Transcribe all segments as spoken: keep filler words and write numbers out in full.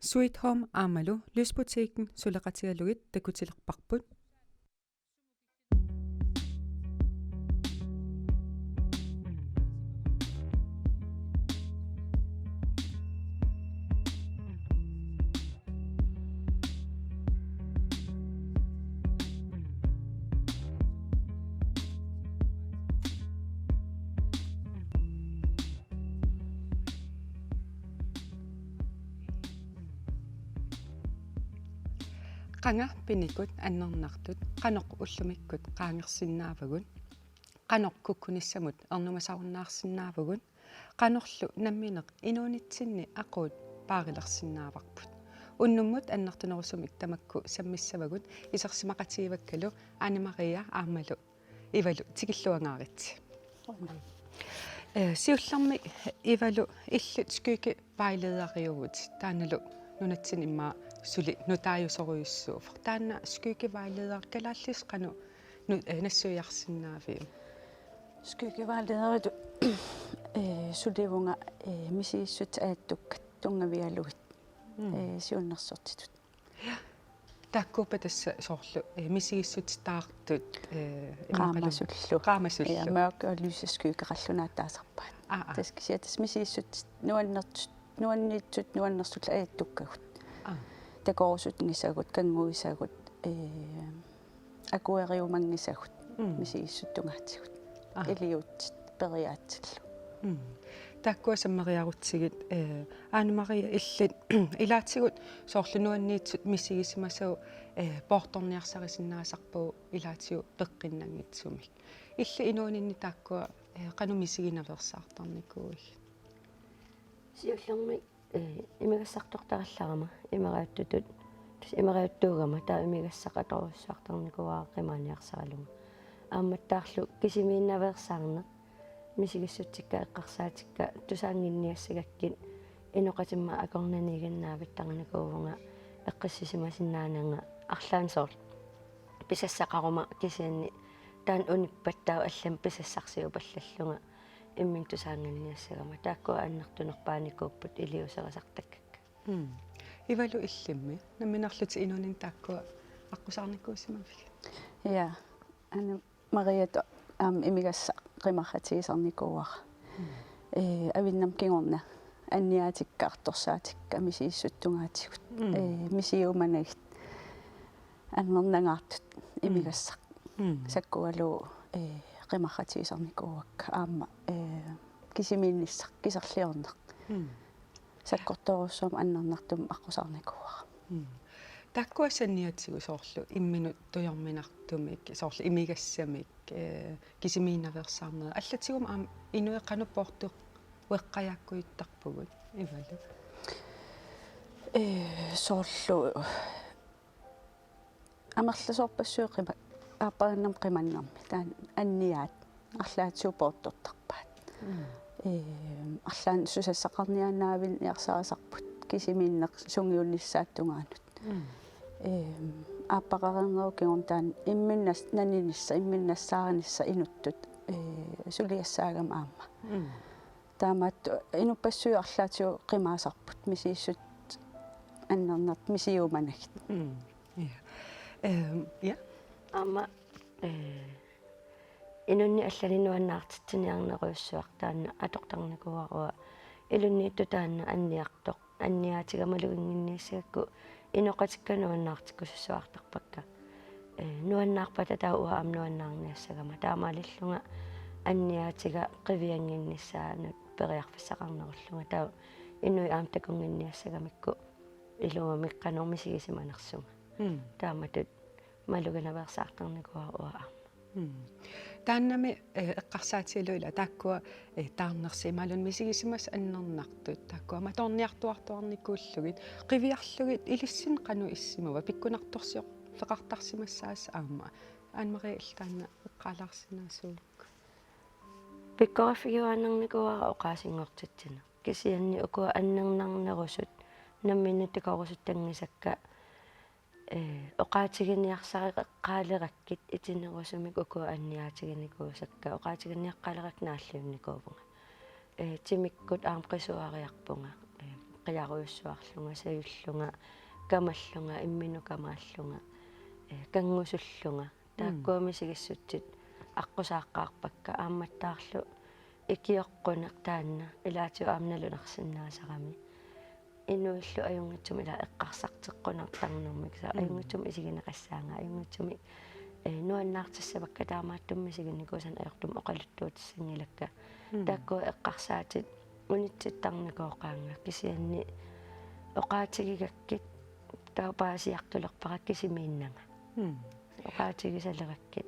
Sweet Home aammalu Lysbutikken suleqatigalugit takutilerparput. Qanga pinikut annernartut qanoq ullumikkut qaangersinnaavagut, qanoq kukkunissamut ernumasarunnaarsinnaavagut, qanorlu nammineq inuunitsinni aquut paarilersinnaavarput. Unnummut annertunerusumik tamakku sammissavagut, isersimaqatigiivakkalu Anne Maria aammalu Ivalu, tikilluangaaritsi. Eh, siullermik Ivalu, illit skyggevejlederiuvutit, taannalu nunatsinni immaqa suli nutaajusorujussuuvoq. Taanna skyggevejleder kalaallisut qanoq nu-, eh, nassuiarsinnaaviuk? Skyggevejlederitut, eh, sulivunga, eh, misigissutsit ajattukkat tunngavigalugit, Mm. eh, siunnersortitut. Taakkuupput tassa soorlu, eh, misigissutsit taartut, eh, immaqalu-, Qaamasullu. Qaamasullu. Ja, mørke og lyse skygge qallunaatut taasarpaat. Aa, aa. Tassa kisianni tassa misigissutsit nuannertut, nuanniitsut nuannersullu ajattukkagut. Aa. Takorusunngisagut, kannguisagut, eh, akueriumanngisagut, Mm. misigissutsit tungaatigut. Aa. Iliuutsit periaatsillu. Mm. Taakkua sammeriarutsigit, eh, Anne Maria, illit ilaatigut soorlu nuanniitsut misigisimasavut, eh, poortorniarsarisinnaasarpagut ilaatigut peqqinnanngitsumik. Illit inuuninni taakkua, eh, qanoq misiginaveersaartarnikuuigit? Siullermik, eh, imigassartortarallarama, imerajuttutut, tassa imerajuttuugama, taava imigassaq atorujussuartarnikuuara qimaaniarsaralunga. Aammattaarlu kisimiinnaveersaarneq, misigissutsikka eqqarsaatikka tusaannginniassagakkit inoqatimma akornanniiginnaavittarnikuuvunga eqqissisimasinnaananga, arlaannik soorlu pisassaqaruma, kisianni taanna unippat taava allamik pisassarsiupallallunga imminut tusaannginniassagama. Taakkua annertunerpaanikuupput iliuuserisartakkakka. Mm. Ivalu, illimmi nammineerlutit inuuninni taakkua aqqusaarnikuusimavigit? Ja, Anne Mariatut aamma imigassaq qimarratigisarnikuuara. Mm. Eh, avinnamut kingorna anniaatikka, artorsaatikka, misigissutsit tungaatigut. Mm. Eh, misigiumanagit annernangaartut, mm, imigassaq. Mm. Sakkugalugu, eh, qimarratigisarnikuuakka aamma, eh, kisimiinnissaq, kiserliorneq. Mm. Sakkortoorujussuarmik annernartumik aqqusaarnikuuara. Mm. Taakkua saniatigut soorlu imminut tujorminartumik, soorlu imigassamik, eh, kisimiinnaveersaarnerit allatigummi aamma inuit qanoq poortueqqajaakkujuttarpugut, Ivalu? Eh, soorlu amerlasoorpassuit qima-, aappariinnermi qimannermi taanna anniaat arlaatigut poortortarpaat. Mm. Ehm, arlaannik susassaqarniaannaavinniarsarisarput kisimiinneq sungiunissaata tungaanut. Mm. Ehm, aappaqareernerup kingorna taanna imminnut nas-, naninissaq, imminut nassaarinissaq inuttut, eh, suliassaagami aamma. Mm. Taamaattoq inuppassuit arlaatigut qimaasarput, misigissutsit annernartut misigiumanagit. Mm. Ja. Ehm, ja. Aamma, eh, inunnik allanik nuannaartitsiniarnerujussuaq taanna atortarnikuuara, uanga ilunniittut taanna anniartoq, anniaatiga maluginnginniassagakku inoqatikka nuannaartikkusussuartarpakka. Eh, nuannaarpata taava uanga aamma nuannaarniassagama. Taamaalillunga anniaatiga qiviannginnissaanut periarfissaqarnerullunga. Taava inuit aamma takunnginniassagamikku ilumumik qanoq misigisimanersunga. Mm. Taamatut maluginaveersaartarnikuuara uanga aamma. Mm. Taannami, eh, eqqarsaatigalugu ila taakkua, eh, taarnersut imaluunniit misigisimasut annernartut, taakkua matoorniartuartuarnikuullugit, qiviarlugit ilissinnut qanoq issimavat, pikkunartorsioqartarsimassaasoq aamma. Anne Marie, illit taanna eqqaalaarsinnaasuugukku? Pikkoriffigiuaannarnikuuara oqaasinngortitsineq. Kisianni ukua annernarnerusut nammineq takorusuttanngisakka, eh, oqaatiginiarsarieqqaalerakkit itinerusumik ukua anniaatiginikuusakka oqaatiginiaqqaalerakkit naalliunnikuuvunga. Eh, timikkut aamma qisuariarpunga. Eh, eqqiarujussuarlunga, sajullunga, kamallunga, imminut kamaallunga, eh, kanngusullunga. Taakkua misigissutsit aqqusaaqqaarpakka, aammattaarlu ikioqquneq taanna ilaatigut aamma nalunarsinnaasarami. Inuillu ajunngitsumik ila eqqarsarteqqunartarnermik, kisianni Mm. ajunngitsumik isigineqassaanga, ajunngitsumik, eh, nuannaartissavakka, taamaattumik misiginikuusannik ajortumik oqaluttuutissanngilakka. Mm. Taakkua eqqarsaatit unitsittarnikooqaannga, kisianni oqaatigigakkit taava paasiartulerpara kisimiinnanga. Mm. Oqaatigisalerakkit,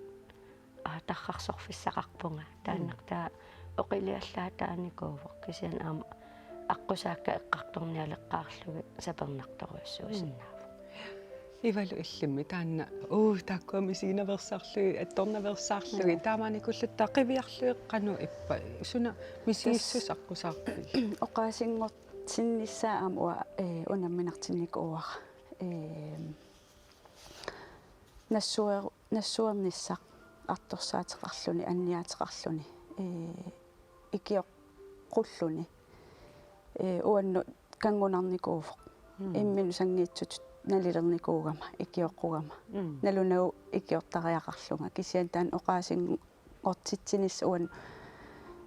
aa, tarrarsorfissaqarpunga. Taannartaa oqiliallaataanikuuvoq, kisianni aamma aqqusaakka eqqartornialeqqaarlugit sapernartorujussuusinnaavoq. Ivalu, illimmi taanna, uu, taakkua misiginaveersaarlugit, attornaveersaarlugit, Mm. taamaanikulluta qiviarlugit qanoq ippa, suna misigissuseq Tassa aqqusaarpit? Oqaasinngortinnissaa aamma uanga, eh, unamminartinnikuuara. Eh, nassuer-, nassuernissaq artorsaateqarluni, anniaateqarluni, ee, ikioqqulluni, ee, uannut kanngunarnikuuvoq. Mm. Imminut sanngiitsutut nalilernikuugama, ikioqqugama. Mm. Nalunagu ikiortariaqarlunga. Kisianni taanna oqaasinngortitsinissaq uannut,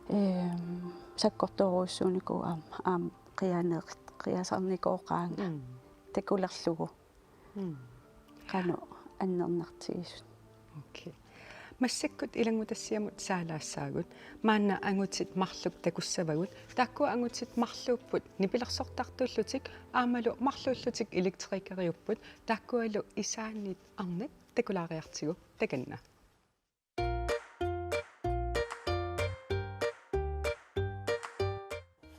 eem, sakkortoorujussuunikuuvoq aamma, aamma qianeerit-, qiasarnikooqaanga. Mm. Takulerlugu. Mm. Qanoq annernartigisut. Okay. Massakkut ilanngutassiamut saalaassaagut. Maanna angutit marluk takussavagut. Taakkua angutit marluupput nipilersortartullutik aammalu marluullutik elektrikeriupput. Taakkualu isaanniit arnat takulaariartigu takanna.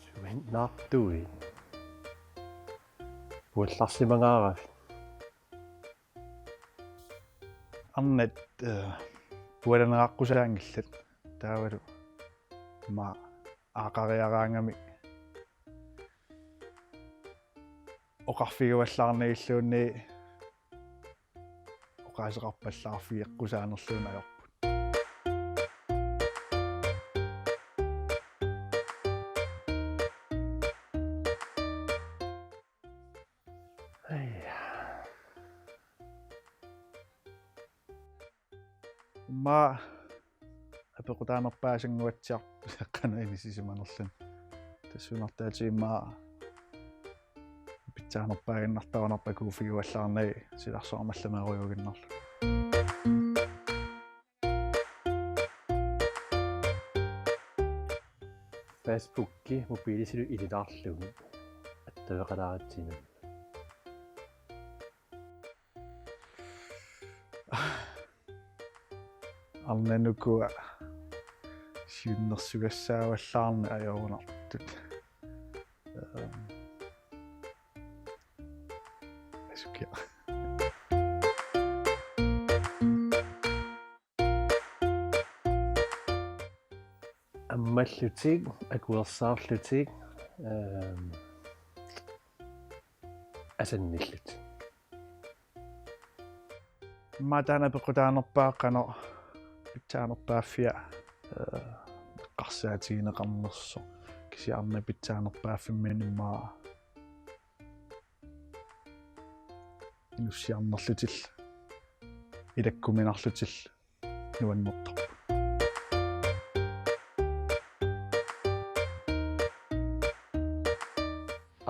Suminngaartuit. Puallarsimangaaravit. Arnat, eh, pualaneqaqqusaanngillat. Taavalu aamma aaqqariaraangamik oqarfigivallaarnagilluunniit oqaaseqarpallaarfigeqqusaanerluunniit ajorput. Ai. Immaqa apeqqutaanerpaasannguatsiarpoq qanoq inissisimanerluni. Tassuunartaatigut immaqa pitsaanerpaaginnartarunarpoq akuuffigivallaarnagit silarsuarmut allaanerujuuginnarluni. Facebooki mobiilisilu ililaarlugu attaveqalaaratsigu. Arnat ukua siunnersugassaavallaarneq ajorunartut. Ehm. Asukiaq. Ammallutik, akuersaarlutik, ehm, asannillutik. Immaqa taanna apeqqutaanerpaaq qanoq pitsaanerpaaffia, eh, eqqarsaatigineqarnersoq. Kisianni arnat pitsaanerpaaffimminni immaqa inussiarnerlutillu, ilakkuminarlutillu nuannertarput.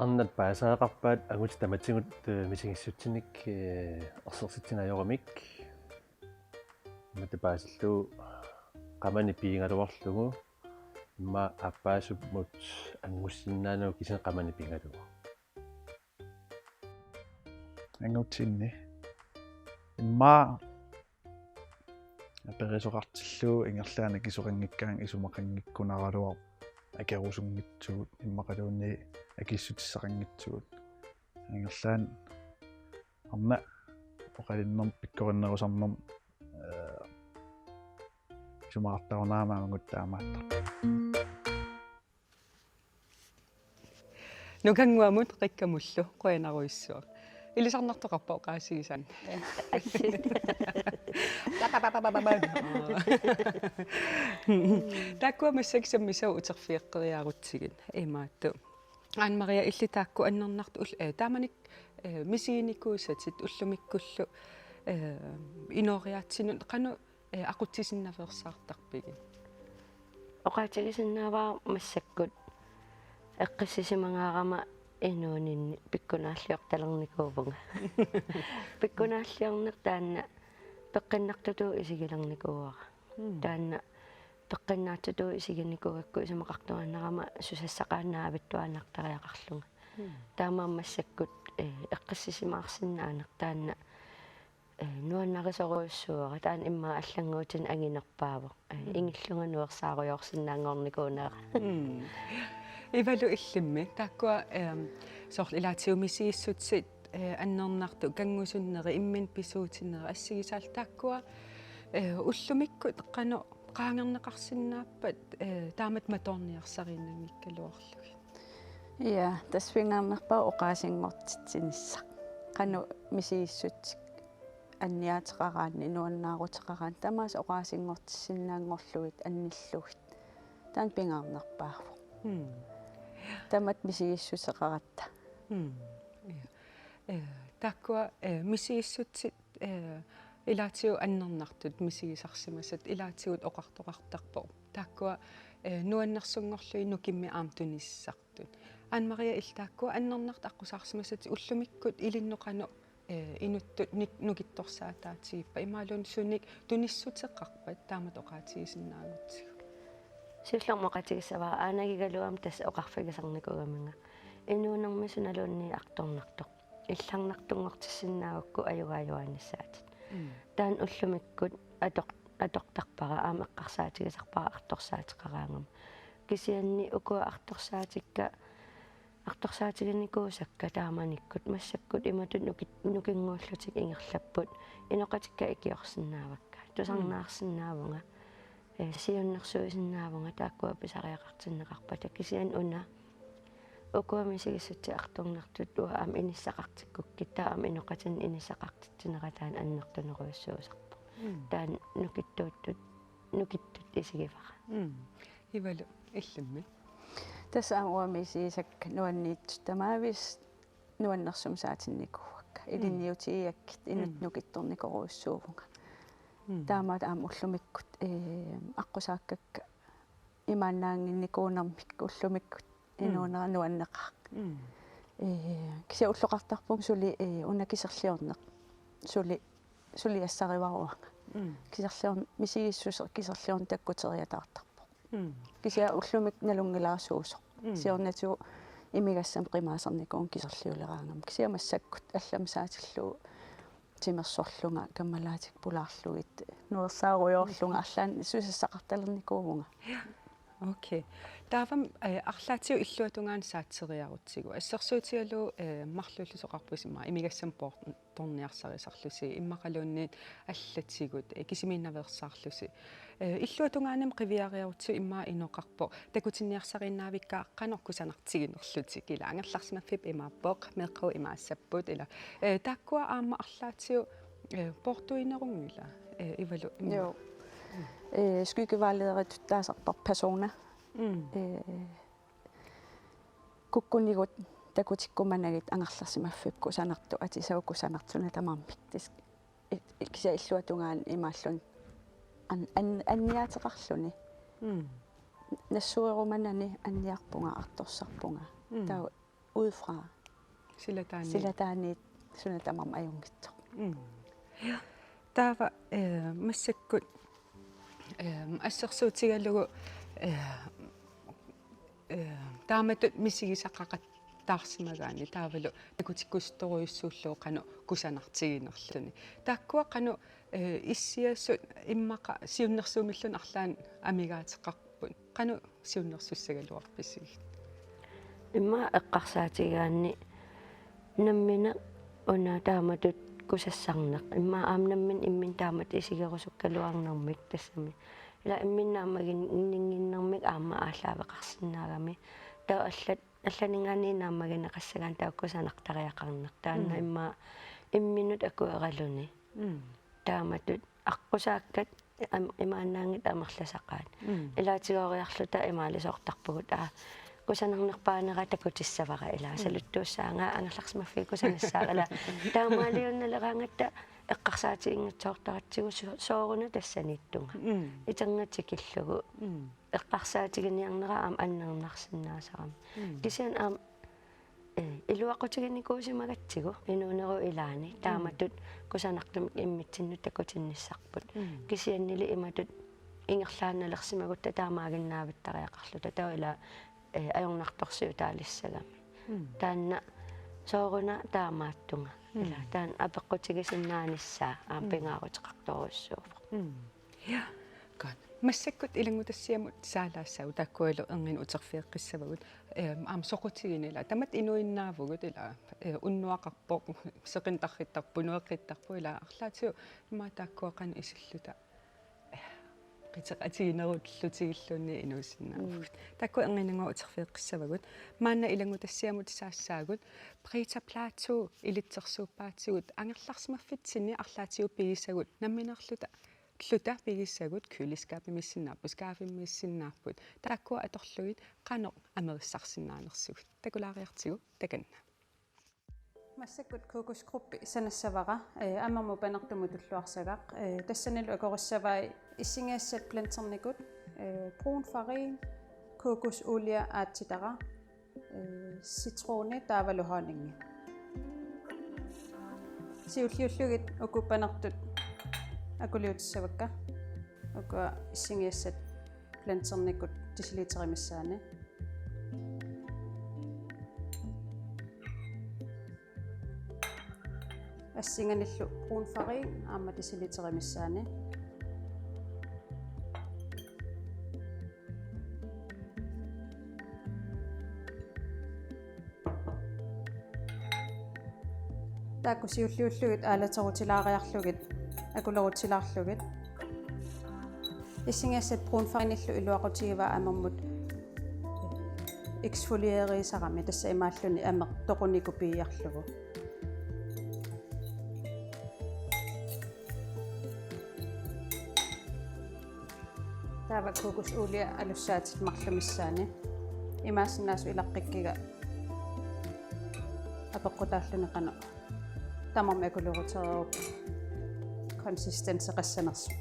Arnat paasisaqarpaat angutit tamatigut, eh, misigissutsinik, eh, ersersitsineq ajoramik. Imatut paasillugu qamani piigaluarlugu, immaqa aappaasumut angusinnaanagu kisianni qamani pigalugu. Angutinni. Immaqa aperisoqartillugu ingerlaannaq akisoqanngikkaangat isumaqanngikkunaraluarpoq akerusunngitsugut immaqaluunniit akissutissaqanngitsugut. Ingerlaannaq arnaq oqalinnermik pikkorinnerusarnermik, eh, isumaqartarunarami aamma taamaattarpoq. Nukannguamut Rikkamullu qujanarujussuaq. Ilisarnartoqarpa oqaasigisaanni? Taakkua massakkut sammisut uterfigeqqeriarutsigit imaattoq. Anne Marie, illit taakku annernartut ul-, eh, taamanikkut, eh, misiginikuusatit ullumikkullu, eh, inooriaatsinut qanoq, eh, aqutsisinnaveersaartarpigit? Oqaatigisinnaavara massakkut eqqissisimagaarama inuuninni pikkunaalliortalernikuuvunga. Pikkunaalliorneq taanna peqqinnartutut isigilernikuuara. Mm. Taanna peqqinnaatsutut isiginikuugakku isumaqartuaannarama susassaqaannavittuaannartariaqarlunga. Mm. Taamaammat massakkut, eh, eqqissisimaarsinnaaneq taanna, eh, nuannarisorujussuuara, taanna immaqa allannguutinut anginerpaavoq. Eh, mm, ingillunga nuersaarujoorsinnaanngornikuunera. Mm. Ivalu, illimmi taakkua, ehm, soorlu ilaatigut misigissutsit, eh, annernartut, kanngusunneri, imminut pisuutineri, assigisaallu taakkua, eh, ullumikkut qanoq qaangerneqarsinnaappat, eh, taamatut matuorniarsariinnanngikkaluarlugit? Ja, tassa pingaarnerpaaq oqaasinngortitsinissaq. Qanoq misigissutsit anniaateqaraanni, nuannaaruteqaraanni, tamaasa oqaasinngortissinnaanngorlugit, annillugit. Taanna pingaarnerpaavoq. Mm. Tamatta misigissuteqaratta. Mm. Ja. Eh, taakkua, eh, misigissutsit, eh, ilaatigut annernartut misigisarsimasat ilaatigut oqartoqartarpoq. Taakkua, eh, nuannersunngorlugit nukimmik aamma tunissartut. Anne Marie, illit taakkua annernartut aqqusaarsimasatit ullumikkut ilinnut qanoq, eh, inuttut nik-, nukittorsaataatigippata imaluunniit sunik tunissuteqarpat taamatut oqaatigisinnaagutsigu? Siullermik oqaatigissavara aanagigaluama tassa oqarfigisarnikuugaminga. Inuunermi sunaluunniit artornartoq. Illarnartunngortissinnaagukku ajugaajuaannissaatit. Mm. Taanna ullumikkut atoq-, atortarpara aamma eqqarsaatigisarpara artorsaateqaraangama. Kisianni ukua artorsaatikka, artorsaatiginikuusakka taamanikkut massakkut imatut nukit-, nukinnguullutik ingerlapput inoqatikka ikiorsinnaavakka. Tusarnaarsinnaavunga. Eh, siunnersuisinnaavunga taakkua pisariaqartinneqarpata, kisianni una ukua misigissutsit artornartut uanga aamma inissaqartikkukkit, taava aamma inoqatinik inissaqartitsinera taanna annertunerujussuusarpoq. Mm. Taanna nukittuuttut, nukittut isigivara. Mm. Ivalu, illimmi? Tassa aamma uanga misigisakka nuanniitsut tamaaviisa nuannersumik saatinnikuuakka. Mm. Ilinniutigigakkit inuttunik, mm, nukittornikorujussuuvunga. Mm. Taamaat aamma ullumikkut, eh, aqqusaakkakka imaannaannginnikuunermik ullumikkut, mm, inuunera nuanneqaaq. Mm. Eh, kisianni ulloqartarpunga suli, eh, una kiserliorneq. Suli, suliassarivaruanga. Mm. Kiserlior-, misigissuseq kiserliorneq takkuteriataartarpoq. Mm. Kisianni ullumikkut nalunngilaarsuusoq. Mm. Siornatigut imigassamik qimaasernikuuvunga kiserliuleraangama. Kisianni massakkut allamik saatillugu timersorlunga, kammalaatikka pulaarlugit, nuersaarujoorlunga, mm, allanik susassaqartalernikuuvunga. Okay. Taava, eh, arlaatigut illuatungaani saatseriarutsigu. Assersuutigalugu, eh, marluullusi oqarpusi immaqa imigassamik poor-, torniarsarisarlusi, immaqaluunniit allatigut, eh, kisimiinnaveersaarlusi. Eh, illuatungaanimi qiviariarutsigu immaqa inoqarpoq takutinniarsariinnaavikkaa qanoq kusanartiginerlutik, ila angerlarsimaffipput imaappoq, meeqqagut imaassapput, ila. Eh, taakkua aamma arlaatigut, eh, poortuinerunngilaq, eh, Ivalu, immaqa. Joo. Eh, skyggevejlederituttaasarparput Persona. Mm. Eh, kukkunigut takutikkumanagit angerlarsimaffipput kusanartut, atisagut kusanartut suna tamarmik. Tassa i-, i-, kisianni illuatungaani imaalluni an-, an-, anniaateqarluni. Mm. Nassuerumanani anniarpunga, artorsarpunga. Mm. Taava udefra. Silataaniit. Silataaniit suna tamarmi ajunngitsoq. Mm. Ja. Taava, eh, massakkut, eh, assersuutigalugu, eh, eh, taamatut misigisaqaqattaarsimagaanni taavalu takutikkusuttorujussuullugu qanoq kusanartiginerluni. Taakkua qanoq, eh, issiasut immaqa siunnersuumilluunniit arlaannik amigaateqarput. Qanoq siunnersussagaluarpisigit? Immaqa eqqarsaatigigaanni nammineq una taamatut kusassarneq. Immaqa aamma nammineq imminut taamatut isigerusukkaluarnermik tassami. Ila imminut naammaginninnginnermik aamma aallaaveqarsinnaagami. Taava allat, allaninngaanniit naammagineqassagaanni taava kusanartariaqarneq. Taanna, mm, immaqa imminut akueraluni. Mm. Taamatut aqqusaakkat am-, imaannaanngitsut amerlasaqaat. Mm. Ilaatigooriarluta imaalisoortarpugut, aa, Kusanarnerpaanera takutissavara ilaa. Mm. Saluttuussaanga angerlarsimaffiit kusanassaaq ilaa. Taamaaliunnaleraangatta eqqarsaatiginngitsoortaratsigu so-, sooruna tassaniittunga. Mm. Iternatikillugu. Mm. Eqqarsaatiginiarnera aamma annernarsinnaasarami. Mm. Kisianni aamma, eh, iluaqutiginikuusimagatsigu inuunerup ilaani. Mm. Taamatut kusanartumik immitsinnut takutinnissarput. Mm. Kisiannili imatut ingerlaannalersimagutta taamaaginnaavittariaqarluta. Taava ilaa, eh, ajornartorsiutaalissagami. Mm. Taanna sooruna taamaattunga. Mm. Ilaa, taanna apeqqutigisinnaanissaa aamma Mm. pingaaruteqartorujussuuvoq. Mm. Ja. Godt. Massakkut ilanngutassiamut saalaassaagut taakkualu erniinnaq uterfigeqqissavagut. Ehm, aamma soqutiginni ilaa. Tamatta inuinnaavugut ilaa. Eh, unnuaqarpoq, seqineq tarrittarpoq, punueqqittarpoq ilaa. Arlaatigut immaqa taakkua qanoq isilluta. Eh, qiteqatiginerullutigilluunniit inuusinnaavugut. Mm. Taakku erniinnaq uterfigeqqissavagut. Maanna ilanngutassiamut saalaassaagut. Brita Platou ilitsersuuppaatigut angerlarsimaffitsinni arlaatigut pigisagut nammineerluta luta pigisagut køleskabimiissinnaapput, skabimiissinnaapput. Taakkua atorlugit qanoq amerissarsinnaanersugut. Takulaariartigu takanna. Massakkut kokosgruppi sanassavara, eh, amermut panertumut tulluarsagaq. Eh, tassanilu akorissavai issingiassat blendernikut, eh, brun farin, kokosolie aatsitara, eh, citroni taavalu honningi. Siulliullugit uku panertut akuliutissavakka. Uku issingiassat blendernikut deciliterit missaanni. Assinganillu brun farin aamma deciliterit missaanni. Taakku siulliullugit aalaterutilaariarlugit, akulerutilaarlugit. Issingiassat brun farinillu iluaqutigivaa amermut eksfolieriisarami, tassa imaalluni ameq toqunikupiiarlugu. Taava kokosolie alussaatit marluk missaanni. Imaassinnaavoq ilaqqikkiga apeqqutaalluni qanoq tamarmik akulerutereerupput konsistenseqassanersoq.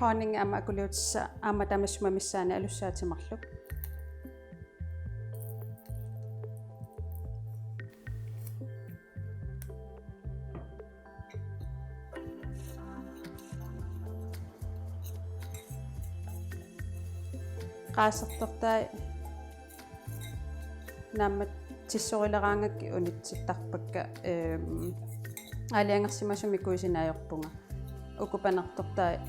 Honningi aamma akuliutissaq aamma tamassi missaani alussaatit marluk. Qaasertortai naammattissorileraangakkit unitsittarpakka, ehm, aalajangersimasumik kuisinaajorpunga. Uku panertortai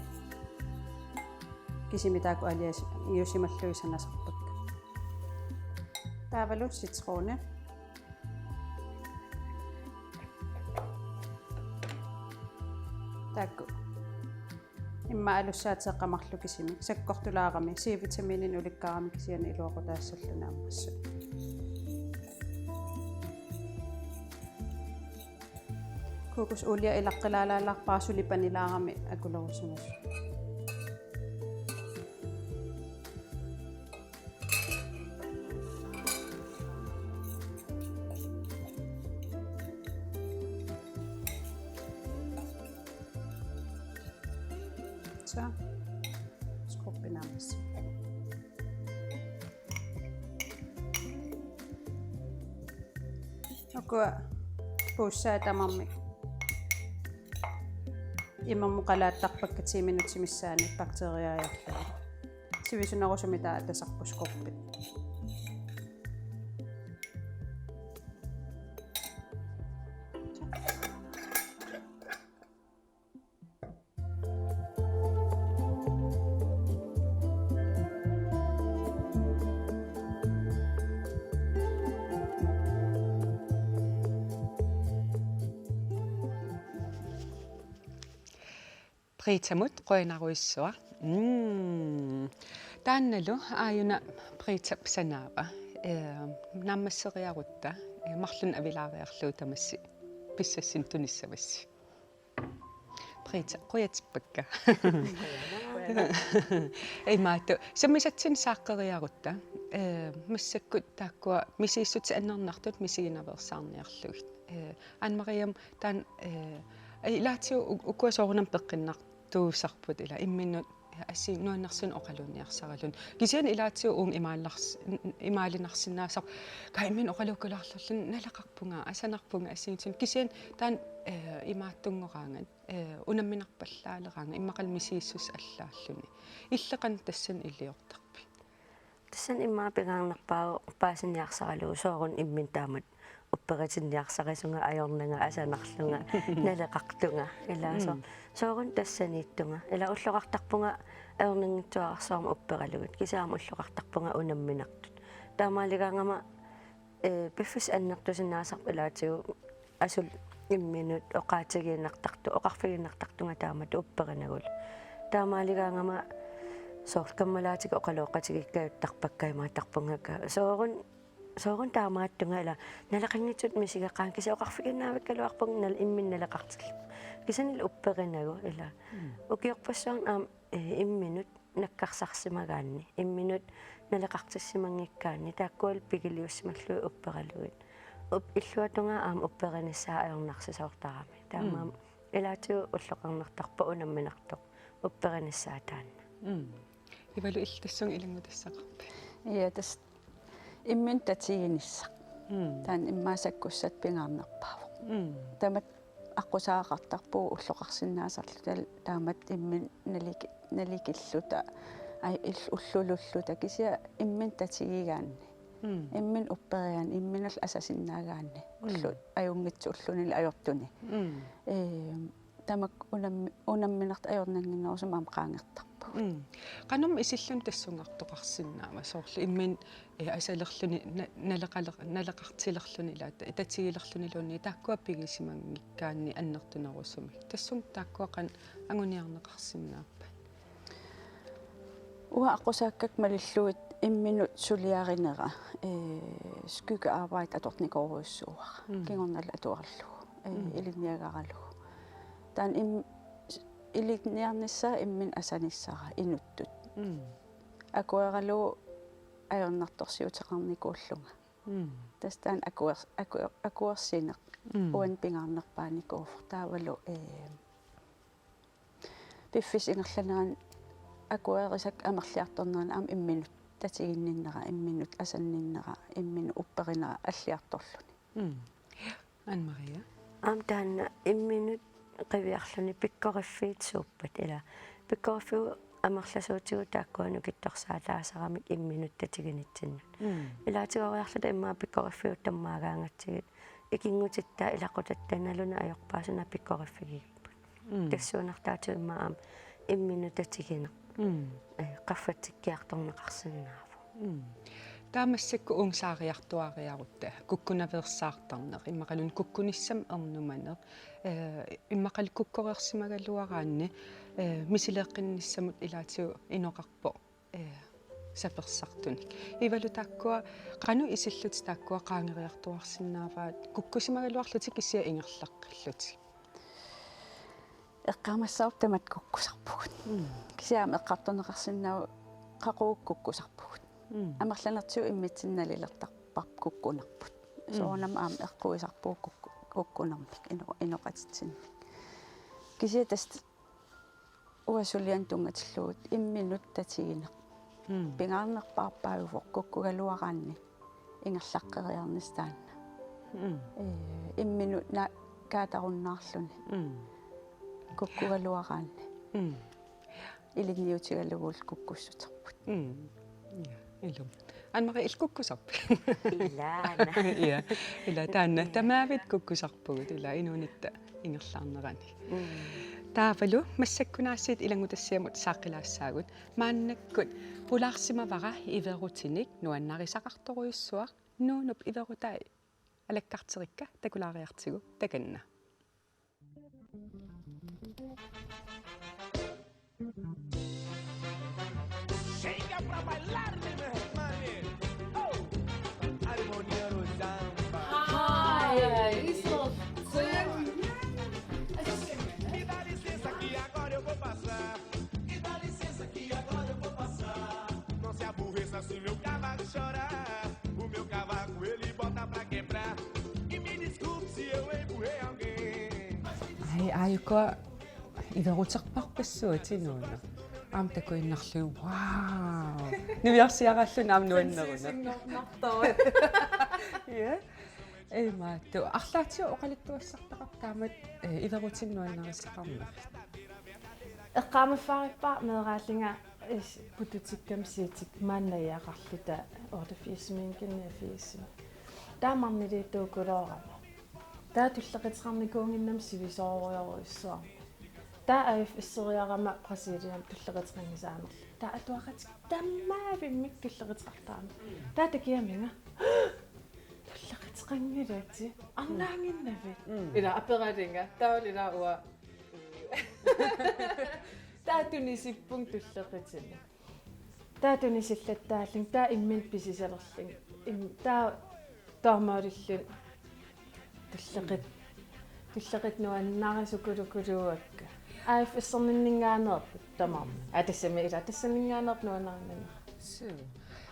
kisimik taakku aalajangiusimallugit sanasarpakka. Taavalu citroni. Taakku. Immaqa alussaateeqqat marluk kisimik. Sakkortulaarami, C-vitamininik ulikkaarami kisianni iluaqutaassalluni ammassuk. Kokosolie ilaqqilaalaalaarpara suli panilaarami akulerusimasoq. Så. Skubbi naammassa. Ukua puussaat tamarmik imermut qalaattarpakka ti minutsit missaanni bakteeriaajarlugit. Sivisunerusumik taava atasarput skubbi. Britamut qujanarujussuaq. Mm. Taannalu aajuna Britap sanaava. Eh, naammasseriarutta, eh, marlunnik avilaariarlugu tamassi. Issassin tunissavassi. Britta, qujatippakka. Imaattoq, sammisatsinnik saaqqeriarutta. Eh, massakkut taakkua misissutit annernartut misiginaveersaarniarlugit. Eh, Anne Marie, taanna, eh, ilaatigut u-, ukua soorunami peqqinnartuusarput ila imminut assi nuannersunik oqaluunniarsaraluni. Kisianni ilaatigut uunga imaalars-, n-, n-, imaalinarsinnaasarpoq. Kaa imminut oqaluukkulaarluni naleqarpunga, asanarpunga assigiinngitsunik. Kisianni taanna, eh, imaattunngoraangat, eh, unamminarpallaaleraangat immaqalu misissuseq allaalluni. Illit qanoq tassani iliortarpit? Tassani immaqa pingaarnerpaavoq paasiniarsaralugu sooruna imminut taamatut upperitinniarsarisunga ajornanga asanarlunga naleqartunga. Ila so-, Mm. sooruna tassaniittunga. Ila ulloqartarpunga ajornanngitsuararsuarmik upperalugit. Kisianni aamma ulloqartarpunga unamminartut. Taamaaligaangama, eh, piffissaq annertusinnaasarpoq ilaatigut asuli imminut oqaatigiinnartartu-, oqarfigiinnartartunga taamatut upperinagulu. Taamaaligaangama soorlu kammalaatigut oqaloqatigiikkajuttarpakka imaattarpunga kaa. Sooruna, sooruna taamaattunga ila naleqanngitsutut misigeqaanga kisianni oqarfigiinnaavikkaluarpunga nal-, imminut naleqartillugu. Kisiannili upperinagu ila. Mm. Ukiorpassuarni aamma, eh, imminut nakkarsarsimagaanni, imminut naleqartissimanngikkaanni, taakkualu pigiliussimallugit upperalugit. Up-, illuatungaa aamma upperinissaa ajornarsisoortarami. Taamaammat Mm. ilaatigut ulloqarnertarpoq unamminartoq upperinissaa taanna. Mm. Ivalu, illit tassunga ilanngutassaqarpit? Ja, tassa imminut tatiginissaq. Mm. Taanna immaqa sakkussatut pingaarnerpaavoq. Mm. Taamatut aqqusaagaqartarpugut ulloqarsinnaasarluta taamatut imminut naliki-, nalikilluta, ai, il-, ullululluta, kisianni imminut tatigigaanni. Mm. Imminut upperigaanni, imminullu asasinnaagaanni. Mm. Ullut ajunngitsut ullunili ajortuni. Mm. Ehm, tamakku unammi-, unamminartut ajornannginnerusumik aamma qaangertarpugut. Mm. Qanormi isilluni tassungartoqarsinnaava soorlu imminut, eh, asalerluni, na-, naleqaler-, naleqartilerluni ila ta-, tatigilerluniluunniit taakkua pigisimanngikkaanni annertunerusumik. Tassunga taakkua qanoq anguniarneqarsinnaappat? Uanga aqqusaakkakka malillugit imminut suliarinera, eh, skyggearbejde atornikorujussuuara. Mm. Kingornalu atuarlugu, eh, Mm. ilinniagaralugu. Taanna im-, ilinniarnissaa imminut asanissara inuttut. Mm. Akueralugu ajornartorsiuteqarnikuullunga. Mm. Tassa taanna akuer-, akuer-, akuersineq Mm. uani pingaarnerpaanikuuvoq taavalu, eh, piffissap ingerlanerani akuerisakka amerliartornerani aamma imminut tatiginninnera, imminut asanninnera, imminut upperinera alliartorluni. Mm. Anne Marie? Aamma taanna imminut qiviarluni pikkoriffiit suuppat ila. Pikkoriffiup amerlasuutigut taakkua nukittorsaalaasaramik imminut tatiginitsinnik. Mm. Ilaatigoriarluta immaqa pikkoriffiup tammaagaangatsigit ikinngutittaa ilaqutatta nalunaq ajorpaa suna pikkoriffigigipput. Mm. Tassuunartaatigut immaqa aamma imminut tatigineq. Mm. Eh, qaffatsikkiartorneqarsinnaavoq. Mm. Taava massakkut uunga saariartuaariarutta kukkunaveersaartarneq, immaqaluunniit kukkunissamut ernumaneq, eh, immaqalu kukkoreersimagaluaraanni, eh, misileeqqinnissamut ilaatigut inoqarpoq, eh, sapersartunik. Ivalu taakkua, qanoq isillutit taakkua qaangeriartuaarsinnaavaat kukkusimagaluarlutik kisianni ingerlaqqillutik? Eqqaamassavarput tamatta kukkusarpugut. Mm. Kisianni aamma eqqartorneqarsinnaavoq qaqugu kukkusarpugut. Mm. Amerlanertigut immitsinnut nalilertarparput kukkunerput. Mm. Soorunami aamma eqquisarpugut kukku-, kukkunermik, ino-, inoqatitsinnik. Kisianni tassa uanga sulianut tunngatillugu imminut tatigineq. Mm. Pingaarnerpaarpaajuvoq kukkugaluaraanni ingerlaqqeriarnissaq taanna. Mm. Eh, imminut na-, kaatarunnaarluni. Mm. Kukkugaluaraanni. Mm. Ilinniutigalugu kukkussuterput. Mm. Ja, ilumut. Anne Marie, illit kukkusarpit? Ilaana. Ja, ila taanna. Ja. Tamaavisa kukkusarpugut ila inuunitta ingerlaarnerani. Mm. Taavalu massakkunaasiit ilanngutassiamut saaqqilaassaagut. Maannakkut pulaarsimavara iverutinik nuannarisaqartorujussuaq, Nuunup iverutai alakkarterikka takulaariartigu takanna. Shake up para bailar, mi hermano. Oh. Armonía Rosamba. Hi, Yusuf. Soy Aajukua ileruterpassuutit nuuna. Aamma takuinnarlugu, wow. Niviarsiaraalluni aamma nuanneruna. Prinsessinngornartoq. Ja. Imaattoq. Arlaatigut oqaluttuassartaqarpoq taamatut, eh, ilerutinik nuannarisaqarnerit. Eqqaamaffigippara meeraallunga is-, pututikkami siitik maannariaqarluta otteogfirsimiinngaanniit niogfirsimi. Taava marniliittuukuloorama. Taava tulleqateqarnikuunnginnami sivisoorujorujussuarmik. Taava A F S-eriarama Brasiliami tulleqateqanngisaanerlunga. Taava atuaqatik tammavimmik tulleqateqartarami. Taava takiaminga. Tulleqateqanngilatit. Arnaannginnavit. Mm. Ila aperalunga. Taava ila uanga. Taava tunisippunga tulleqatinik. Taava tunisillattaallunga, taava imminut pisisalerlunga. Im-, taava taamaalillunga tulleqat-, tulleqatit nuannarisorujussuuakka. A F S-erninngaanneerput tamarmik. Aa, tassami ila, tassaninngaanneerput nuannarinnginnami. Suu.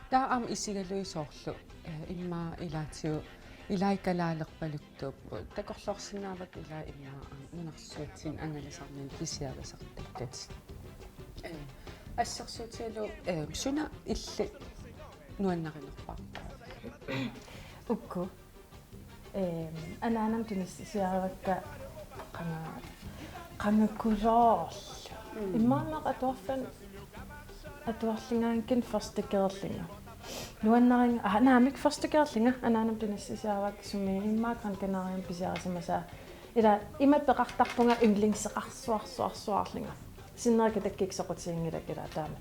Taava aamma isigalugit soorlu, eh, immaqa ilaatigut, ilai kalaalerpaluttuupput. Takorloorsinnaavakka ilaa immaqa aamma nunarsuatsinni angalasarnermi pisiarisartakkatit. Eh, assersuutigalugu, eh, suna illit nuannarinerpaarpa? Uku. Ehm, anaanama tunissisiarivakka qanga-, qangakuloorlu. Mm. Immaqa atuarfik atuarlungaanngikkunik første G-erlunga. Nuannarinnga-, aa, naamik første G-erlunga, anaanama tunissisiarivakka sumi immaqa Gran Canariami pisiarisimasaa. Ila ima peqartarpunga yndlingseqarsuarsuarsuarlunga. Sinneri katakkikkut soqutiginngilakka ila taama.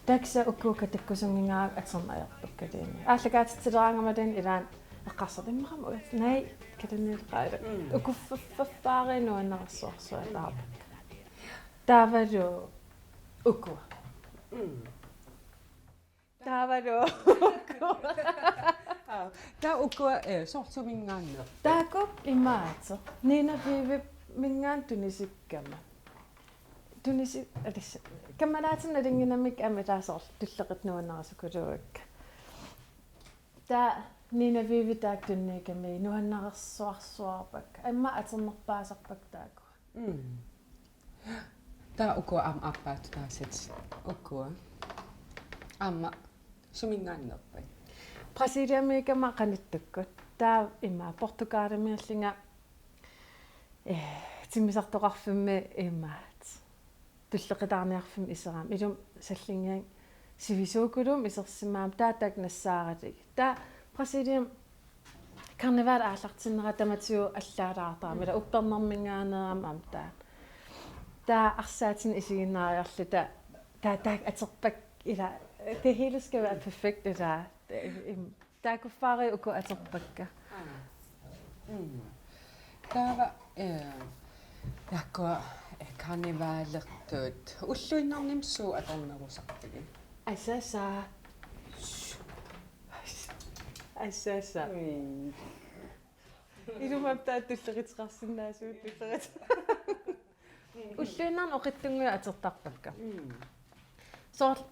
Taava kisianni uku katakkusunngingaakka atorneq ajorpakka taanna. Aallakaatitsileraangama taanna ilaanni eqqarsartut immaqa aamma uagut. Naak, katanniileqaara. Mm. Ukuffaffaarit nuannarisuarsuataarpakka. Taavalu ukua. Mm. Taavalu ukua. Aa, taava ukua, eh, soorlu suminngaanneerput? Taakku imaattoq. Nina Vivimingaanniit tunisikkama. Tunisi-, aa, tassa. Kammalaatinnaannginnamik aamma taava soorlu tulleqatit nuannarisukuluuakka. Taava Nina Vivi taakku tunniukkami nuannarisuarsuarpakka. Aamma atornerpaasarpakka taakku. Mm. Taava ukua aamma aappaattut taasatit. Ukua. Aamma suminngaanneerpat? Brasiliamiikkama qanittukkut. Taava ima Portugalimiillunga, eh, timmisartoqarfimmi imaattoq. Tulleqataarniarfimmi iserama. Ilumut sallinnginnama sivisuukulummik isersimammata taakku nassaaralugit. Taava Brasiliami karnevalip aallartinnera tamatigut allaalaartarami, mm, ila uppernerminngaanneerami aamma taanna. Taava arsaatinik isiginnaariarluta taava taakku atorpakka ila, det hele skal være perfekt, ila, im-, taakkuffaarit uku atorpakka. Aa. Mm. Taava, eh, taakkua, eh, karnevalertut ulluinnarnimi suut atornerusartigit? Asasa. Asasa. Mm. Ilumut taava tulleqateqarsinnaasugut tulleqat-. Ulluinnarni oqitsunnguit atortarpakka. Mm. Soorlu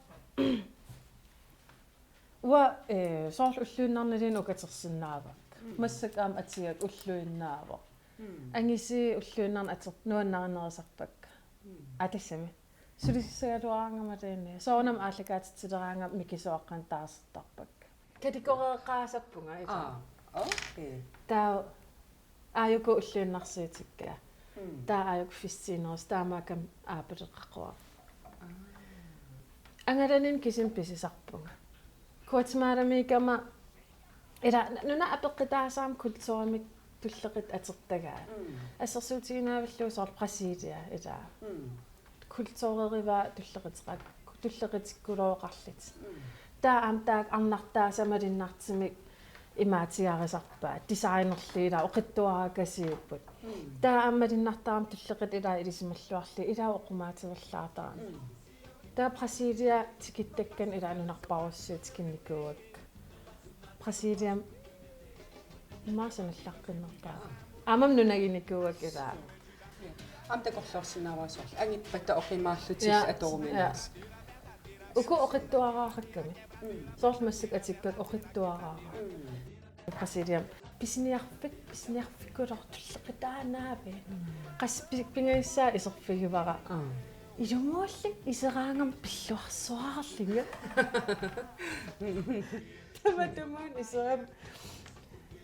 uanga, eh, soorlu ulluinnarniluunniit ukatersinnaavakka. Mm. Massakkut aamma atiga ulluinnaavoq. Mm. Angisuut ulluinnarni ator-, nuannarinerusarpakka. Mm. Aa, tassami. Sulisissagaluaraangamalaarluni. Soorunami aallakaatitsileraangama mikisuaqqanik taasartarpakka. Kategorieqaasarpunga, ila. Aa, okay. Taava aajuku ulluinnarsiutikka. Mm. Taava aajuku festiinerusoq, taamaakkami aappeleqaqquaq. Aa. Angalaninni kisimi pisisarpunga. Guatemalamiikkama ila nunap apeqqutaasumik kulturimik tulleqatit atortagaat. Mm. Assersuutiginavillugu soorlu Brasilia ila. Mm. Kulturerivaa tulleqateqat-, tulleqatikkulooqarlutik. Mm. Taava aamma taakku arnartaasa malunnartumik imaatigarisarpaat, designerlugit ila oqitsuaraakasiupput. Mm. Taava aamma malunnartarami tulleqatit ila ilisimalluarlugit ila oqimaatsivallaartarami. Mm. Taava Brasilia tikittakkani ila nunarpaalussuit tikinnikuuakka. Brasiliami immaqa sanallaqqinnerpaaq. Aammami nunaginikuuakka ila. Aamma takorloorsinnaavara soorlu angippata oqimaarlutillu, ja, atoruminaasoq. Ja. Uku oqitsuaraarakkami. Mm. Soorlu massakkut atikkakka oqitsuaraarakkami. Mm. Brasiliami pisiniarfik, pisiniarfikkulortulleqitaanaavi. Qas pi-, pingajussaq iserfigivara. Aa. Ilumuulli iseraangama pilluarsuarlunga. Tamatumuuna iserama.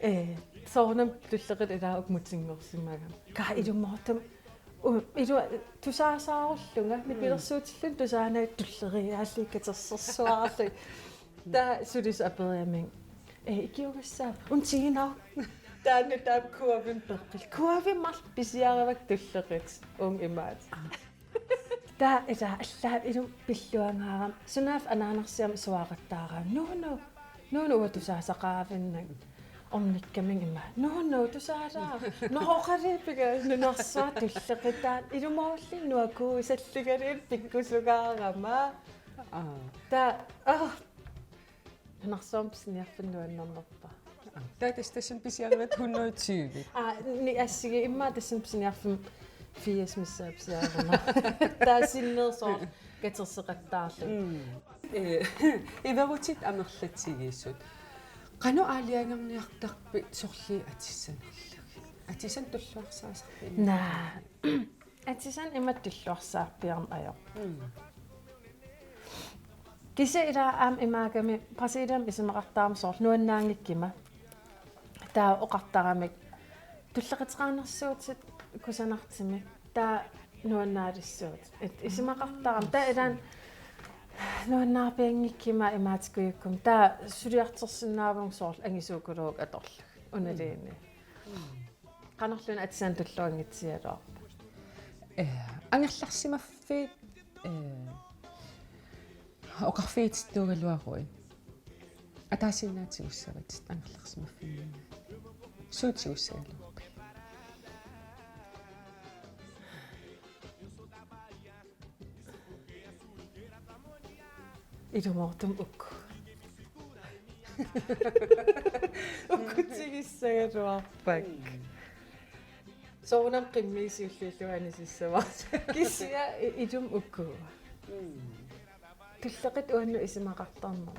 Ee, soorunami tulleqitaq ilaa ukmutinngorsimagama. Ka ilumoortum U-, ilu-, tusaasaarullunga, mm, nipilersuutillunga tusaanai tulleriiaallunga katersersuarlunga. Taava sulisut aperiarmata: "Ee, ikiugassaava?" "Untiginaa." Taanna taava kuavimma peqqillugu. Kuavimma marluk pisiarivakka tulleqitaq uunga imaattoq. Taava ilaa allaat ilumut pilluangaarama. Sunaaffa anaanarsiama suaaqattaarama. "Nunu, Nunu, uanga tusaasaqarfinnanga." Ornikkamiuk ima: "Nunu, tusaalaaruk." "Nå, oqaluupiga?" Nunarsuaq tulleqitaq. Ilumoorlunga nuakkuusallugaluit pikkusugaarama. Aa. Taava, aa. Nunarsuarmi pisiniarfimmi nuannernerpaaq. Aa. Taava tassa tassani pisiarivatit hundrede tyve. Aa, ni assigiimmata tassani pisiniarfimmi firs missaani pisiarivara. Taava sinnersooq katerseqattaarlunga. Mm. Ee, iverutit amerlatigisut. Qanoq aalajangerniartarpit sorliit atissanerlugit? Atisanik tulluarsaasarpit? Naa. Atisanik imatut tulluarsaarpiarneq ajorpoq. Mm. Kisianni ilaa aamma imaagami Brasiliami isumaqartarama soorlu nuannaanngikkuma. Taava oqartaramik: "Tulleqateqarnersuutit kusanartumik." Taava nuannaalissuutit. Et isumaqartarama. Taava ilaanni nuannaarpianngikkuma imaatikujukkuma. Taava suliartorsinnaavunga soorlu angisuukuluukkut atorlugit. Unaluunniit. Mm. Qanorluunniit atisanik tulluanngitsigaluarpat? Ee, angerlarsimaffiit, ee, oqarfigitittuugaluaruit. Ataasiinnaat tigussavatit angerlarsimaffinniinnaat. Suut tigussagaluarpigit? Ilumoortumik uku. Uku tigissagaluarpakka. Soorunami qimmiit siulliullugu anisissavara. Kisianni i-, ilumut uku. Mm. Tulleqitaq uannut isumaqartarneq.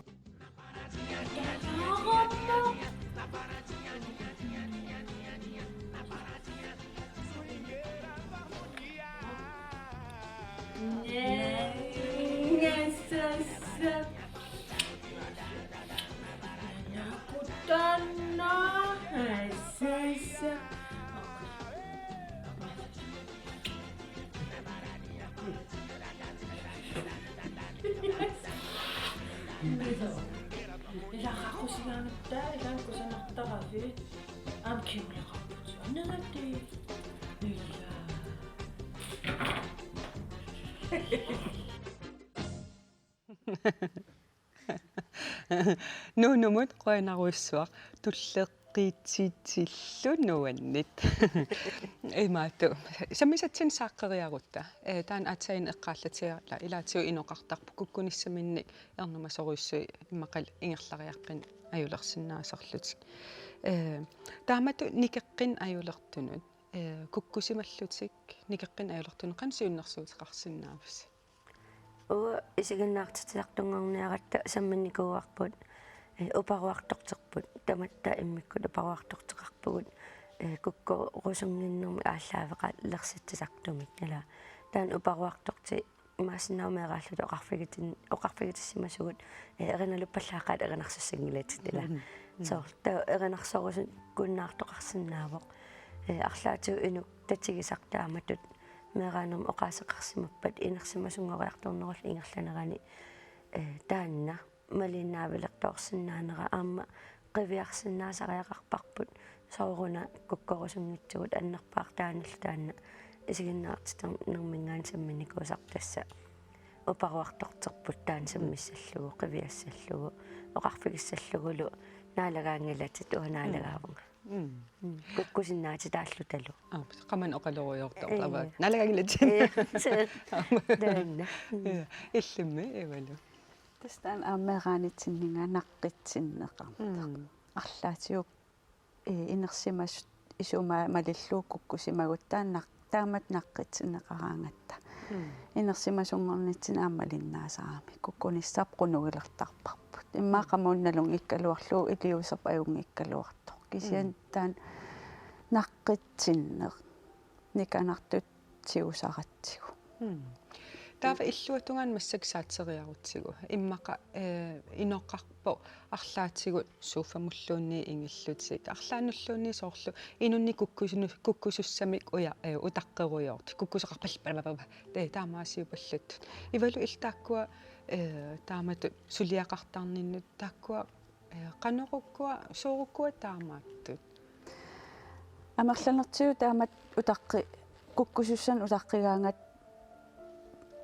Ilaa, qaqusigaangatta, ilaa, kusanartaravit. Aamma kingulleqarputit. Annagatti. Ilaa. Nunumut qujanarujussuaq, tulleqqitsitsilu nuannit. Imaattoq. Sammisatsinnik saaqqeriarutta. Ee, taanna aatsaat eqqaallatsiarla, ilaatigut inoqartarput kukkunissaminnik ernumasorujussuit immaqa ingerlariaqqinnik ajulersinnaasarlutik. Ee, taamatut nikeqqinnik ajulertunut, ee, kukkusimallutik nikeqqinnik ajulertunut qanoq siunnersuuteqarsinnaavisi? Uanga isiginnaartitsisartunngorniaratta samminnikuuarput, ee, uparuartorterput, tamatta immikkut uparuartorteqarpugut, ee, kukkorusunnginnermik aallaaveqalersitsisaartumik, ilaa. Taanna uparuartortitut imaassinnaavoq meeraalluta oqarfigitin-, oqarfigitissimasugut, ee, erinaluppallaaqaat erinarsussanngilatit, ilaa. Mm. Mm. Soorlu taava erinarsorusunnginnaartoqarsinnaavoq. Ee, arlaatigut inuk tatigisaq taamatut meeraanermik oqaaseqarsimappat inersimasunngoriartornerullugu ingerlanerani, ee, taanna malinnaavilertoorsinnaanera aamma qiviarsinnaasariaqarparput, sooruna kukkorusunngitsugut annerpaartaanillu taanna isiginnaartitsinerminngaanniit samminnikuusarput, tassa uparuartorterput taanna sammissallugu, qiviassallugu, oqarfigissallugulu naalagaanngilatit, uanga naalagaavunga. Mm. Mm. Kukkusinnaatitaallutalu. Aa, qamani oqalorujoortoq. Ee. Avaat. Naalagaanngilatit. Ee, se-, aamma. Taanna. Mm. Ja, illimmi, Evalu? Tassa taanna aamma meeraanitsinninngaanniit naqqitsinneqartoq. Mm. Arlaatigut, ee, inersimasut isumaa malillugu kukkusimagutta taanna naq-, taamatut naqqitsinneqaraangatta. Mm. Inersimasunngornitsinni aamma malinnaasarami. Kukkunissarput qunugilertarparput. Immaqa qamuuna nalunngikkaluarlugu iliuuseq ajunngikkaluartoq. Kisianni taanna naqqitsinneq nikanartut tigusaratsigu. Mm. Taava illuatungaani massakkut saatseriarutsigu. Immaqa, eh, inoqarpoq arlaatigut sofamulluunniit ingillutik. Arlaannulluunniit soorlu inunnik kukkusunu-, kukkusussamik uja-, eh, utaqqirujoortut. Kukkusoqarpallat, eh, taamaasiupallat. Ivalu illit taakkua, eh, taamatut suliaqartarninnut taakkua, eh, qanorukkua, soorukkua taamaattut? Amerlanertigut taamatut utaqqi-, kukkusussanik utaqqigaangat,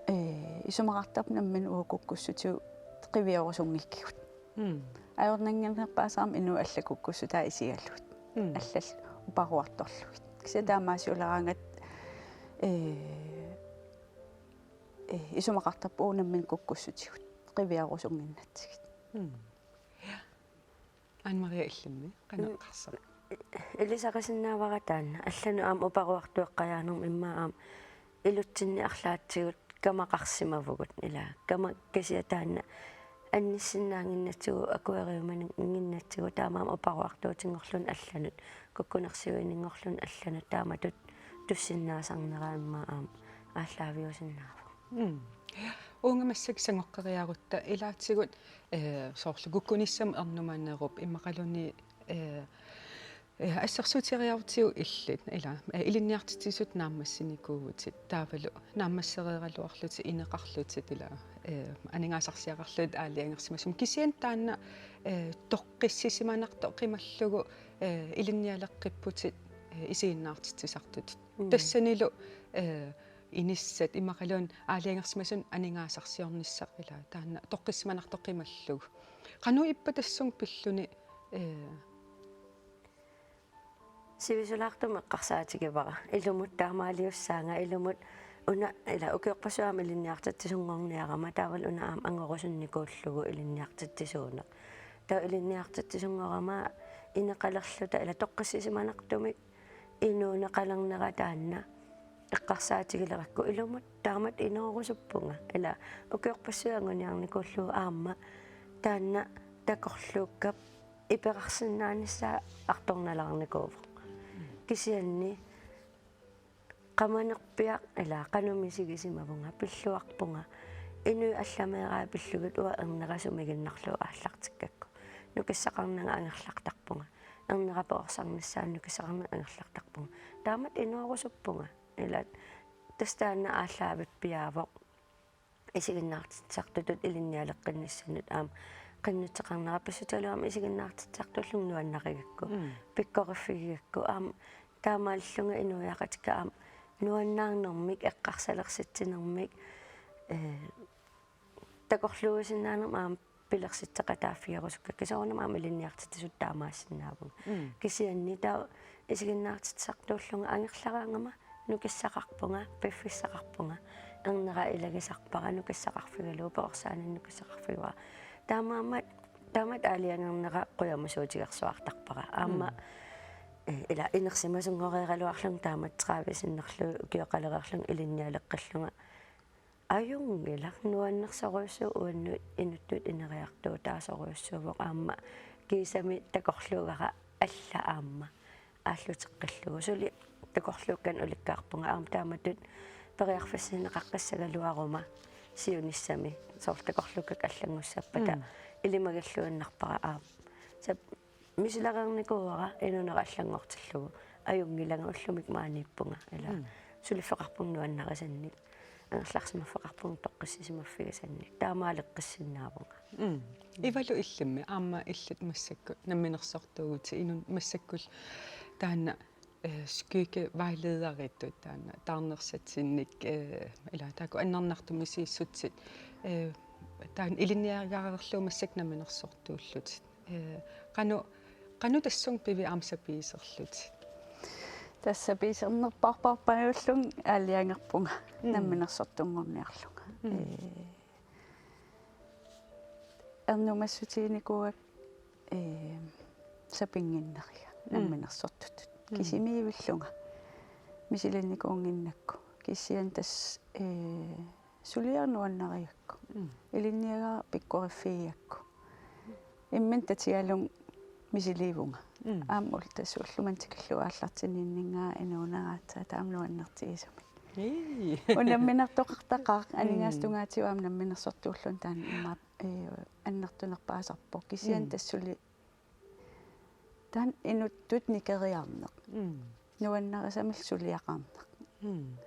eh, isumaqartarpoq nammineq uagut kukkussutigut qiviorusunngikkigut. Mm. Ajornannginnerpaasarami inuit allat kukkussutaat isigalugit. Mm. Allallu uparuartorlugit. Kisianni taamaasiuleraangat, eh, eh, isumaqartarpoq uagut nammineq kukkussutigut qiviorusunnginnatsigit. Mm. Ja. Anne Marie, illimmi qanoq eqqarsaat? Ilisarisinnaavara taanna. Allanut aamma uparuartueqqajaanermut immaqa aamma ilutsinni arlaatsigut kamaqarsimavugut ilaa. Kama-, kisianni taanna annissinnaannginnatsigu, akueriumaannginnatsigu, taamaammat uparuartuutinngorluni allanut, kukkunersiuininngorluni allanut taamatut tussinnaasarnera immaqa aamma aallaaviusinnaavoq. Mm. Uunga massakkut sangoqqeriarutta ilaatigut, eh, soorlu kukkunissamut ernumanerup immaqaluunniit, eh, eh, assersuutigeriarutsigu illit, ila, eh, ilinniartitsisut naammassinikuuvutit, taavalu naammassereeraluarlutit, ineqarlutit, ila, eh, aningaasarsiaqarlutit aalajangersimasumik. Kisianni taanna, eh, toqqissisimanartoq qimallugu, eh, ilinnialeqqipputit, eh, isiginnaartitsisartut. Mm. Tassanilu, eh, inissat immaqaluunniit aalajangersimasunut aningaasarsiornissaq ila taanna toqqissisimanartoq qimallugu. Qanoq ippa tassunga pilluni, eh? Sivisulaartumik eqqarsaatigivara. Ilumut taamaaliussaanga, ilumut una ila ukiorpassuit aamma ilinniartitsisunngorniarama taavalu una aamma angorusunnikuullugu ilinniartitsisuuneq. Taava ilinniartitsisunngorama ineqalerluta ila toqqissisimanartumik inuuneqalernera taanna eqqarsaatigilerakku ilumut taamatut inoorusuppunga. Ila ukiorpassuit anguniarnikuullugu aamma taanna takorluukkap iperarsinnaanissaa artornalaarnikuuvoq. Kisianni qamanerpiaq ila qanoq misigisimavunga, pilluarpunga. Inuit allameeraat pillugit uanga ernera sumiginnarlugu aallartikkakku. Nukissaqarnanga angerlartarpunga. Ernera perorsarnissaanut nukissaqarnanga angerlartarpunga. Taamatut inoorusuppunga. Ila tassa taanna aallaavippiaavoq. Isiginnaartitsisartutut ilinnialeqqinnissanut aamma qinnuteqarnera pissutigalugu aamma isiginnaartitsisartuullunga nuannarigakku. Mm. Pikkoriffigigakku aamma taamaallunga inuiaqatigiit aamma nuannaarnermik eqqarsalersitsinermik, eh, takorluuisinnaanermik aamma pilersitseqataaffigerusukkakka soorunami aamma ilinniartitsisutut taamaassinnaavunga. Mm. Kisianni taava isiginnaartitsisartuullunga angerlaraangama nukissaqarpunga, piffissaqarpunga, ernera ilagisarpara nukissaqarfigalugu, perorsaanermut nukissaqarfigivara. Taamaammat, taamatut aalajangernera qujamasuutigersuartarpara. Aamma, mm, eh, ila inersimasunngoreeraluarlunga taamatut tredive sinnerlugit ukioqalereerlunga ilinnialeqqillunga. Ajunngilaq, nuannersorujussuuvoq uannut inuttut ineriartuutaasorujussuuvoq aamma kiisami takorluugara alla aamma aalluteqqillugu. Suli takorluukkanik ulikkaarpunga aamma taamatut periarfissinneqaqqissagaluaruma siunissami soorlu takorluukkakka allanngussappata. Mm. Ilimagilluinnarpara aamma. Sa- Misilereernikuuara inuunera allanngortillugu. Ajunngilanga, ullumikkut maaniippunga. Ila. Mm. Suliffeqarpunga nuannarisannik. Angerlarsimaffeqarpunga toqqissisimaffigisannik. Taamaaleqqissinnaavunga. Mm. Ivalu illimmi aamma illit massakkut namminersortuuvutit inun massakkut taanna, eh, skyggevejlederitut taanna taarnersatsinnik, eh, ila taakku annernartumik misissutit, eh, taanna ilinniagareerlugu massakkut namminersortuullutit. Eh, qanoq, qanoq tassunga pivit aamma sapiiserlutit? Tassa sapiisernerpaarpallaarlunga aalajangerpunga. Mm. Namminersortunngorniarlunga. Mm. Eh, ernumassutiginikuuakka, eh, sapinnginneriga. Mm. Namminersortutut. Mm. Kisimiivillunga. Misilinnikuunnginnakku. Kisianni tassa, eh, suliaq nuannarigakku. Mm. Ilinniagara pikkoriffigigakku. Imminut tatigalunga misiliivunga. Mm. Aamma ullut tassa ulloq manna tikillugu aallartinninnga inuuneraatsaat taama nuannertigisumik. Ii. Unamminartoqartaqaaq Mm. aningaasat tungaatigut aamma namminersortuulluni taanna immaqa, eh, annertunerpaasarpoq. Kisianni Mm. tassa suli taanna inuttut nikeriarneq. Mm. Nuannarisamillu suliaqarneq. Mm.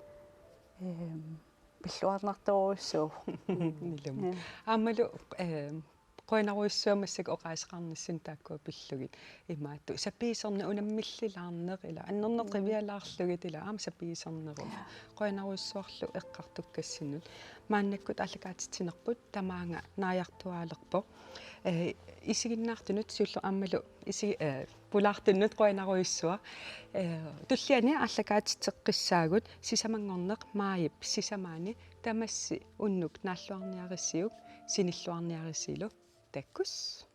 Ehm, pilluarnartorujussuuvoq. Ilumut. Ja. Aammalu, eh, qujanarujussuaq massakkut oqaaseqarnissinni taakkua pillugit. Imaattoq sapiiserneq unammillilaarneq ila annerneq Mm. qivialaarlugit ila aamma sapiiserneruvoq. Qujanarujussuarlu eqqartukkassinnut. Maannakkut aallakaatitsinerput tamaanga naajartuaalerpoq. Eh, isiginnaartunut siulleq aammalu isi-, eh, pulaartunnut qujanarujussuaq. Eh, tulliani aallakaatitseqqissaagut sisamanngorneq maajip sisamaanni tamassi unnuk naalluarniarisiuk sinilluarniarisilu. Takuss'.